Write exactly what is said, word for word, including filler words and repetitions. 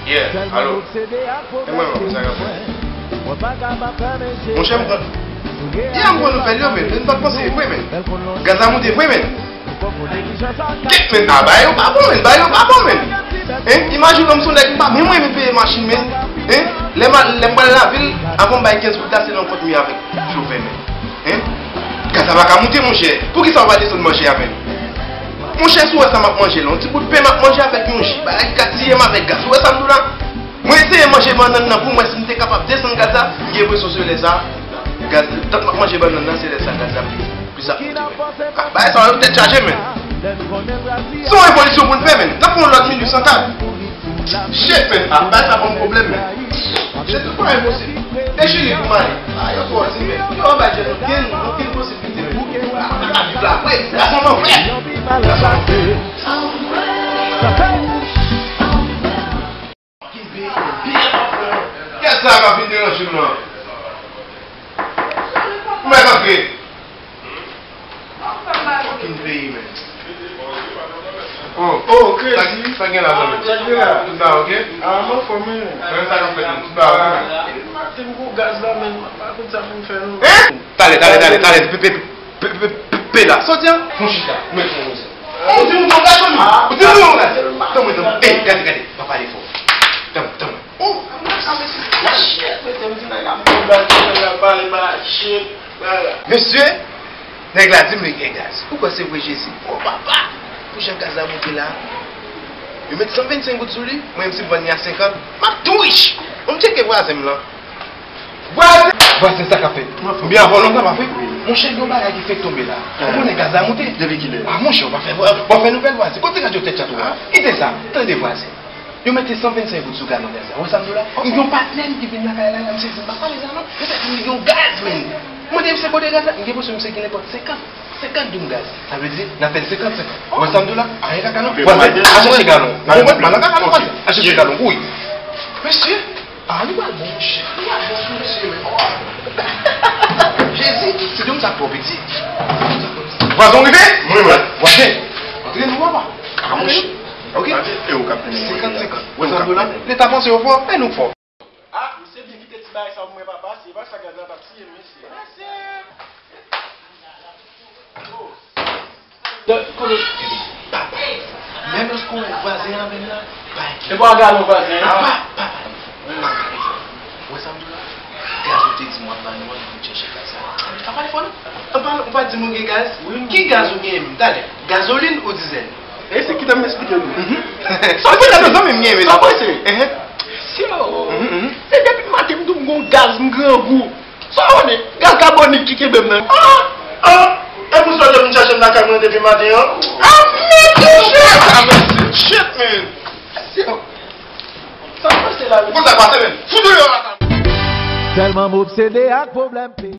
Yeah, alo. E mwen menm, sa k ap fèt? Monchè, m konn. Yeah, m konn nouvèl yo, men m pa t panse vre, men. Gaz la moute vre, men. Kèt, men, a, bagay yo pa bon, men, bagay yo pa bon, men. Hein? Imajine w, m se yon nèg, m pa menm renmen peye machin, men. Hein? Lè m al, lè m pral lavil, avan m bay kenz goud la, se nan kont m ye avèk dlo vè, men. Hein? Gaz la pa ka moute, monchè. Poukisa w pa desann manje a, men? Monchè, si w wè sa m ap manje la, yon ti bout pen m ap manje avèk yon ji, bagay ki ka tiye m avèk gaz. Ou wè sa m di w la? Mwen eseye manje bannann nan pou m wè si m te kapab desann gaz la, m gen enpresyon se lè sa, gaz, tan m ap manje bannann nan, se lè sa gaz la plis, plis ap moute, men. Ah, bagay sa yo tèt chaje, men. Se yon revolisyon pou n fè, men. N ap pran yon lòt mil uit san kat. Shit, men. Ah, bagay sa ban m pwoblèm, men. Shit, tout bagay posib. E Chili pou m ale. Ah, yo twò di, men. Yo anba djèl, okenn, okenn posiblite pou, ah, pa ka viv la vre. Gason m anfè. Gason m anfè. Kèt sa k ap vin deranje m nan? Mwen rantre. Fucking peyi, men. Oh, oh, kredi. Sa, sa gen la, zanmi? Sa gen la. Tout bagay ok? Ah, mwen fò, men. Men sa k ap fèt, men? Tout bagay ok, men? Maten m gwo gaz la, men. M pa konn sa pou m fè, non. Hein? Talè, talè, talè, talè. Pe, pe, pe, pe, pe, pe la. Soti an. Fon chita. Mwen fon mouze. Oh, ou di m yon gason, li. Ou di m yon gason. Tann mwen, tann mwen. Ey, gade, gade. Pa pale fò. Tann mwen, tann mwen. Oh, sa mesye. Shit, mesye, m di nèg la m pran gaz, nèg la pale, pale, shit. Mesye, nèg la di m li gen gaz. Ou kwè se vre, Jezi? Oh, papa! Pou jan gaz la moute la. Yo met san vennsenk goud sou li, mwen menm si m vann li a senkant, m ap tou rich. Bon, m tcheke vwazen m lan. Vwazen! Vwazen, sa k ap fèt? Konbyen avan lontan pa fè? Monchè, gen yon bagay ki fenk tonbe la. Ou konnen gaz la moute. Depi kilè? Ah, monchè, w pa fè, w pa fè nouvèl vwazen. Kote radyo tèt chat ou a? Kite sa. Tande vwazen. Yo mete san vennsenk goud sou galon gaz la. Ou wè sa m di w la? M gen yon patnè m ki vin lakay la, la, m sezi, m pa pale sa non. Yo fè di m li gen yon gaz, men. M mande misye kote gaz la, m gen enpresyon misye gen nenpòt senkant, senkant doum gaz. Sa vle di, n ap fè l senkant senkant. Ou wè sa m di w la? Anyen kaka non. Vwazen, al chèche galon. Ou konprann? M al nan kaka non, vwazen. Al chèche galon, kouri. Mesye, ah, nou pral bon, mesye. Nou pral bon sou mesye, men. Jezi, se di m sa twò piti. Vwazen, w rive? Mwen, mwen. Vwazen, antre non, papa. Ah, monchè. Ok. E ou k ap peye mwen. Senkant senkant. Ou sa do la? Leta panse yo fò, men nou fò. Ah, misye byen kite ti bagay sa pou mwen, papa. Se pa sa gad la pa tiye m, mesye. Mesye. Oh. Papa. Menm lòske w wè vwazen an menm la, bay ki. E pa galon vwazen an? Papa, papa. Ou wè sa m di w la? Gaz ou te di m w ap ba nou an, nou vin chèche gaz la. Ann pa pale fò non. Ann pa, ou pa di m ou gen gaz? Wi. Ki gaz ou genyen menm? Talè. Gazolin ou dizèl? E se ki tan m esplike nou. Sa w panse? Zanmi m gen, men. Sa w panse? Ehe. Syo. Mhm, mhm. E depi maten m di w m gon gaz, m grangou. Sa w konnen? Gaz kabonik ki kenbe m nan. Ah! Ah! E pou sa w te vin chache m lakay mwen depi maten an? Ah, men tou shit! Ah, men shit, man! Syo. Sa w panse la, men? Konsa pase, men. Fout deyò lakay mwen. Tèlman m obsede ak pwoblèm peyi.